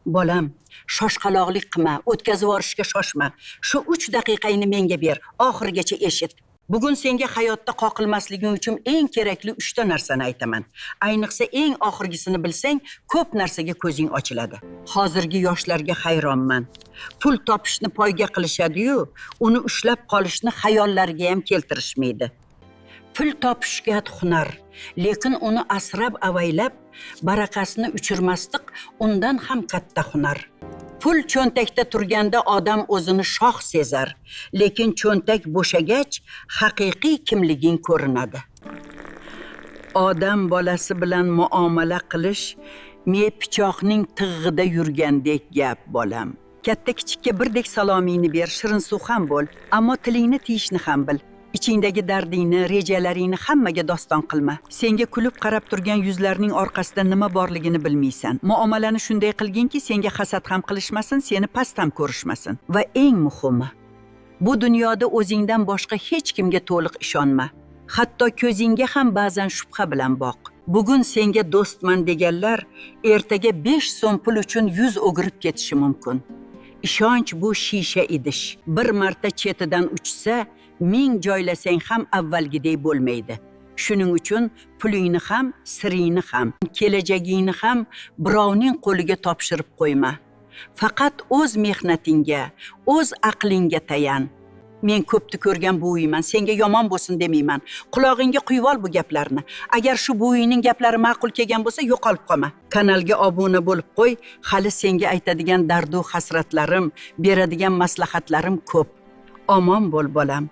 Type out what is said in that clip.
Bolam, shoshqaloqlik qilma, o'tkazib yuborishga shoshma. Shu 3 daqiqangni menga ber, oxirigacha eshit. Bugun senga hayotda qoqilmasliging uchun eng kerakli 3 ta narsani aytaman. Ayniqsa eng oxirgisini bilsang, ko'p narsaga ko'zing ochiladi. Hozirgi yoshlarga hayronman. Pul topishni poyga qilishadi-yu, uni ushlab qolishni xayollariga ham keltirishmaydi. Pul topishga hunar, lekin uni asrab avaylab, barakasini uchirmaslik undan ham katta hunar. Pul cho'ntakda turganda odam o'zini shoh sezar, lekin cho'ntak bo'shagach haqiqiy kimliging ko'rinadi. Odam bolasi bilan muomala qilish me pichoqning tig'ida yurgandek gap, bolam. Katta kichikka birdek salomingni ber, shirin suxan bo'l, ammo tilingni tiyishni ham bil. Ichingdagi dardingni, rejalaringni hammaga doston qilma. Senga kulib qarab turgan yuzlarning orqasida nima borligini bilmaysan. Muomalani shunday qilginki, senga hasad ham qilishmasin, seni past ham ko'rishmasin. Va eng muhimi, bu dunyoda o'zingdan boshqa hech kimga to'liq ishonma. Hatto ko'zingga ham ba'zan shubha bilan boq. Bugun senga do'stman deganlar ertaga 5 so'm pul uchun yuz o'girib ketishi mumkin. Ishonch bu shisha idish. Bir marta chetidan uchsa, 1000 joylasang ham avvalgidek bo'lmaydi. Shuning uchun pulingni ham, siringni ham, kelajagingni ham birovning qo'liga topshirib qo'yma. Faqat o'z mehnatingga, o'z aqlingga tayan. Men ko'pni ko'rgan buviyman, senga yomon bo'lsin demayman. Qulog'ingga quyib ol bu gaplarni. Agar shu buvingning gaplari ma'qul kelgan bo'lsa, yo'qolib qolma. Kanalga obuna bo'lib qo'y, hali senga aytadigan dardu hasratlarim, beradigan maslahatlarim ko'p. Omon bo'l, bolam.